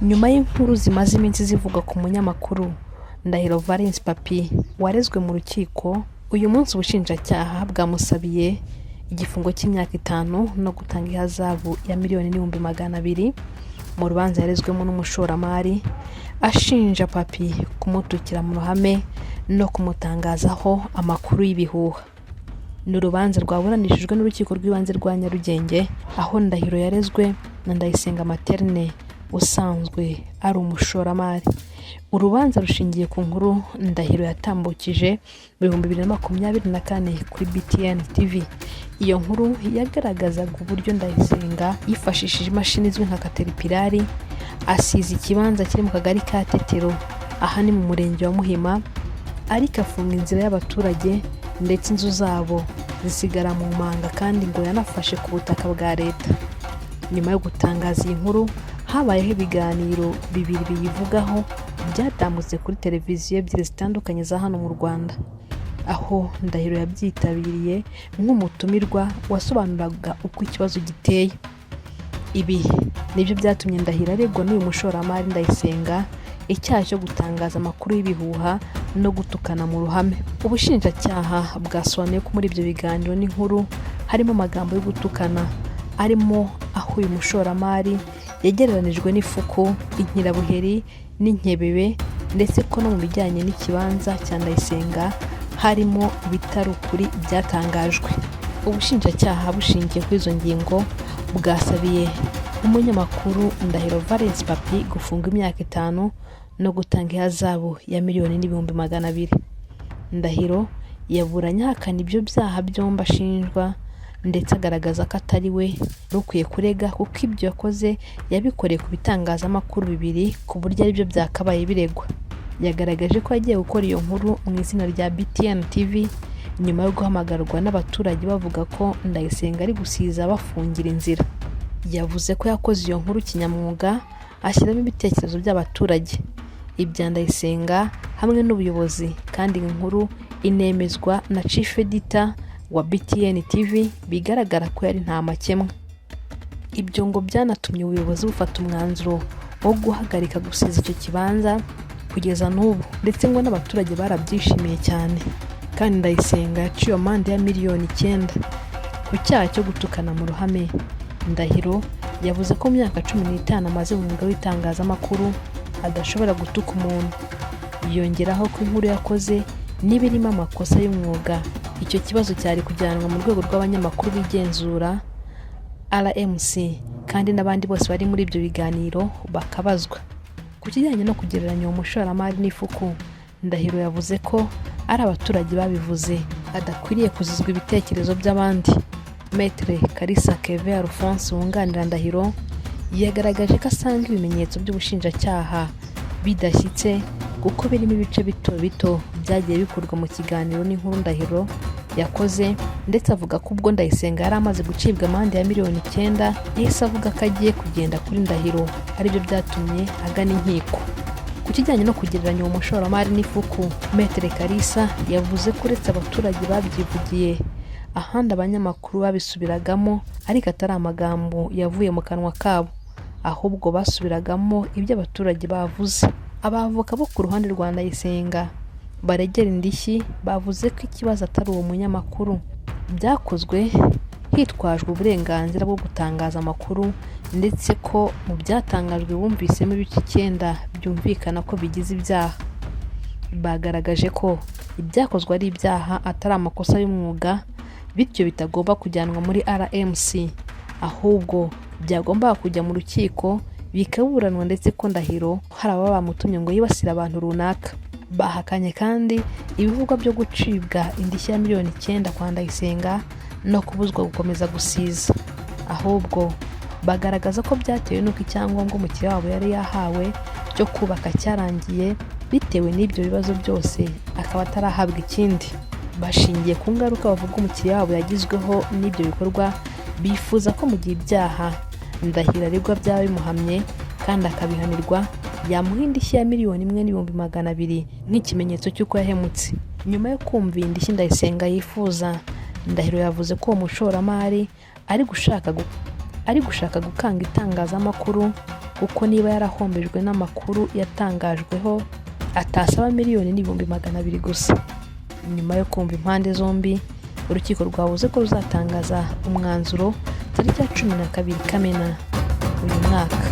Nyuma y'inkuru zimaze iminsi zivugwa ku munyamakuru Ndahiro Valens Papy warezwe mu rukiko, uyu munsi ubushinjacyaha bwamusabiye igifungo cy'imyaka 5 no gutanga ihazabu ya 1,200,000 mu rubanza yarezwemo n'umushoramari ashinja Papy kumutukira mu ruhame no kumutangazaho amakuru y'ibihuha. Ni urubanza rwaburanishijwe n'Urukiko rw'Ibanze rwa Nyarugenge, aho Ndahiro yarezwe na Ndayisenga Materne usanzwe ari umushoramari. Urubanza rushingiye ku nkuru Ndahiro yatambukije mu 2024 kuri BTN TV. Iyo nkuru yagaragazaga uburyo Ndayisenga yifashishije imashini izwi nka Caterpillar asiza ikibanza kiri mu kagari ka Tetero, aha ni mu murenge wa Muhima, ariko afunga inzira y'abaturage ndetse inzu zabo zisigara mu manga, kandi ngo yanafashe ku butaka bwa leta. Nyuma yo gutangaza iyi nkuru, habayeho ibiganiro bibiri biyivugaho byatambutse kuri televiziyo ebyiri zitandukanye za hano mu Rwanda, aho Ndahiro yabyitabiriye nk'umutumirwa wasobanuraga uko ikibazo giteye. Ibi nibyo byatumye Ndahiro aregwa n'uyu mushoramari Ndayisenga icyaha cyo gutangaza amakuru y'ibihuha no gutukana mu ruhame. Ubushinjacyaha bwasobanuye ko muri ibyo biganiro n'inkuru harimo amagambo yo gutukana, arimo aho uyu mushoramari yagereranijwe n'ifuku, inkirabuheri n'inkebebe, ndetse ko no mu bijyanye n'ikibanza cya Ndayisenga harimo ibitari ukuri byatangajwe. Ubushinjacyaha bushingiye kuri izo ngingo bwasabiye umunyamakuru Ndahiro Valens Papy gufunga imyaka 5 no gutanga ihazabu ya 1,200,000. Ndahiro yaburanye ahakana ibyo byaha byombi ashinjwa, ndetse agaragaza ko atari we wari ukwiye kurega kuko ibyo yakoze yabikoreye ku bitangazamakuru bibiri, ku buryo aribyo byakabaye biregwa. Yagaragaje ko yagiye gukora iyo nkuru mu izina rya BTN TV nyuma yo guhamagarwa n'abaturage bavuga ko Ndayisenga ari gusiza bafungira inzira. Yavuze ko yakoze iyo nkuru kinyamwuga, ashyiramo ibitekerezo by'abaturage, ibya Ndayisenga hamwe n'ubuyobozi, kandi inkuru inemezwa na Chief Editor wa BTN TV, bigaragara ko yari nta makemwa. Ibyo ngo byanatumye ubuyobozi bufata umwanzuro wo guhagarika gusiza icyo kibanza kugeza n'ubu, ndetse ngo n'abaturage barabyishimiye cyane. Kandi Ndayisenga yaciwe amande ya miliyoni 9 ku cyaha cyo gutukana mu ruhame. Ndahiro yavuze ko mu myaka 15 amaze mu mwuga w'itangazamakuru adashobora gutuka umuntu. Yongeraho ko inkuru yakoze niba irimo amakosa y'umwuga, icyo kibazo cyari kujyanwa mu rwego rw'abanyamakuru bigenzura RMC, kandi n'abandi bose bari muri ibyo biganiro bakabazwa. Ku kijyanye no kugereranya uwo mushoramari n'ifuku, Ndahiro yavuze ko ari abaturage babivuze, adakwiriye kuzizwa ibitekerezo by'abandi. Maître Kalisa Keve Alphonse wunganira Ndahiro yagaragaje ko asanga ibimenyetso by'ubushinjacyaha bidashyitse, kuko birimo ibice bito bito byagiye bikurwa mu kiganiro n'inkuru Ndahiro yakoze, ndetse avuga ko ubwo Ndayisenga yari amaze gucibwa amande ya miliyoni 9, yahise avuga ko agiye kugenda kuri Ndahiro, aribyo byatumye agana inkiko. Ku kijyanye no kugereranya uwo mushoramari n'ifuku, Maître Kalisa yavuze ko uretse abaturage babyivugiye, ahandi abanyamakuru babisubiragamo, ariko atari amagambo yavuye mu kanwa kabo, ahubwo basubiragamo ibyo abaturage bavuze. Abavoka bo ku ruhande rwa Ndayisenga baregera indishyi bavuze ko ikibazo atari uwo munyamakuru, byakozwe hitwajwe uburenganzira bwo gutangaza amakuru, ndetse ko mu byatangajwe bumvisemo ibice 9 byumvikana ko bigize ibyaha. Bagaragaje ko ibyakozwe ari ibyaha, atari amakosa y'umwuga, bityo bitagomba kujyanwa muri RMC, ahubwo byagombaga kujya mu rukiko bikaburanwa, ndetse ko Ndahiro hari ababa bamutumye ngo yibasire abantu runaka. Bahakanye kandi ibivugwa byo gucibwa indishyi ya miliyoni 9 kwa Ndayisenga no kubuzwa gukomeza gusiza, ahubwo bagaragaza ko byatewe n'uko icyangombwa umukiriya wabo yari yahawe cyo kubaka cyarangiye, bitewe n'ibyo bibazo byose akaba atarahabwa ikindi. Bashingiye ku ngaruka bavuga umukiriya wabo yagizweho n'ibyo bikorwa, bifuza ko mu gihe ibyaha Ndahiro aregwa byaba bimuhamye kandi akabihanirwa, yamuha indishyi ya 1,200,000 nk'ikimenyetso cy'uko yahemutse. Nyuma yo kumva iyi ndishyi Ndayisenga yifuza, Ndahiro yavuze ko uwo mushoramari ari gushaka gukanga itangazamakuru kuko niba yarahombejwe n'amakuru yatangajweho atasaba 1,200,000 gusa. Nyuma yo kumva impande zombi, urukiko rwavuze ko ruzatangaza umwanzuro tariki ya 12 Kamena uyu mwaka.